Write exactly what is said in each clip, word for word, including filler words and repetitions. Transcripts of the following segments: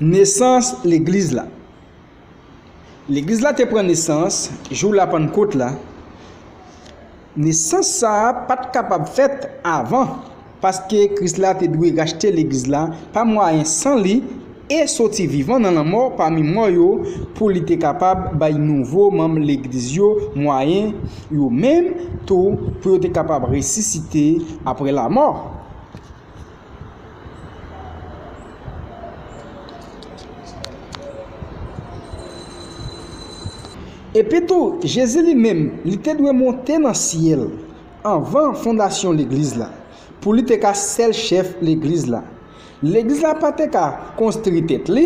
Nesans legliz la. Legliz la te pran nesans jou Lapannkot la. Nesans sa a pa t kapab fèt avan, paske Kris la te dwe rachte legliz la pa mwayen san li e soti vivan nan lanmò pami mò yo, pou li te kapab bay nouvo manm legliz yo mwayen yo menm tou pou yo te kapab resisite apre lamò. Epitou, Jezi li menm, li te dwe monte nan syèl anvan fondasyon legliz la, pou li te ka sèl chèf legliz la. Legliz la pa te ka konstwi tèt li.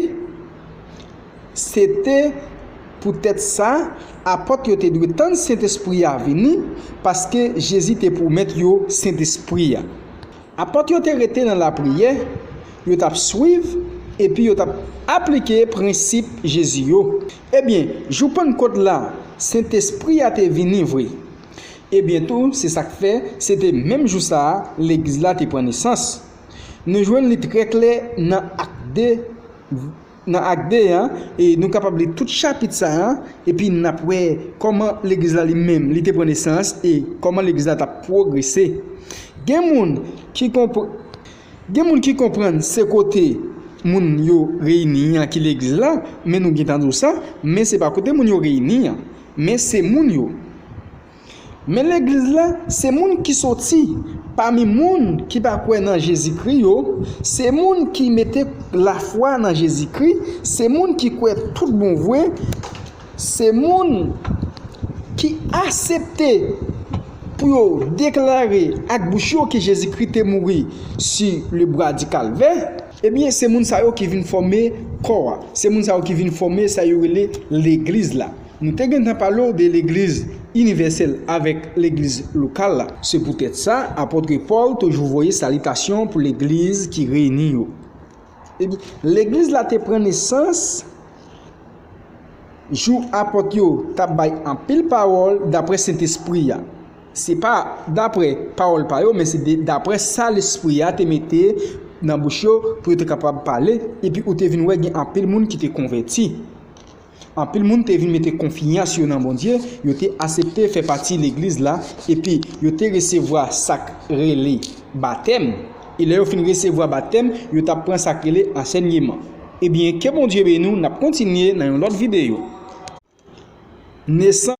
Se te poutèt sa, apòt yo te dwe tann Sentespri a vini, paske Jezi te pwomèt yo Sentespri a. Apòt yo te rete nan lapriyè, yo t ap swiv, epi yo t ap aplike prensip Jezi yo. Ebyen, jou Pannkot la, Sentespri a te vini vre. Ebyen tou, se sa k fè, se te menm jou sa a, legliz la te pran nesans. Nou jwenn li trè klè nan Ak de, nan Ak de a, e nou kapab li tout chapit sa a, epi n ap wè kòman legliz la li menm, li te pran nesans, e kòman legliz la t ap pwogrese. Gen moun ki konpr-, gen moun ki konprann se kote moun yo reyini an ki legliz la, men nou gentan di w sa, men se pa kote moun yo reyini an, men se moun yo. Men legliz la, se moun ki soti pami moun ki pa kwè nan Jezikri yo, se moun ki mete lafwa nan Jezikri, se moun ki kwè tout bon vre, se moun ki aksepte pou yo deklare ak bouch yo ke Jezikri te mouri sur le bois du Calvaire, ebyen, se moun sa yo ki vin fòme kò a. Se moun sa yo ki vin fòme sa yo rele legliz la. Nou te gentan pale w de legliz inivèsèl avèk legliz lokal la. Se poutèt sa, apòt Pòl toujou voye salitasyon pou legliz ki reyini yo. Ebyen, legliz la te pran nesans jou apòt yo t ap bay anpil pawòl daprè Sentespri a. Se pa daprè pawòl pa yo, men se de, daprè sa Lespri a te mete nan bouch yo pou yo te kapab pale, epi ou te vin wè gen anpil moun ki te konvèti. Anpil moun te vin mete konfyans yo nan Bondye, yo te aksepte fè pati legliz la, epi yo te resevwa sa k rele batèm. E lè yo fin resevwa batèm, yo t ap pran sa k rele ansèyman. Ebyen, ke Bondye beni w, n ap kontinye nan yon lòt videyo. Nesans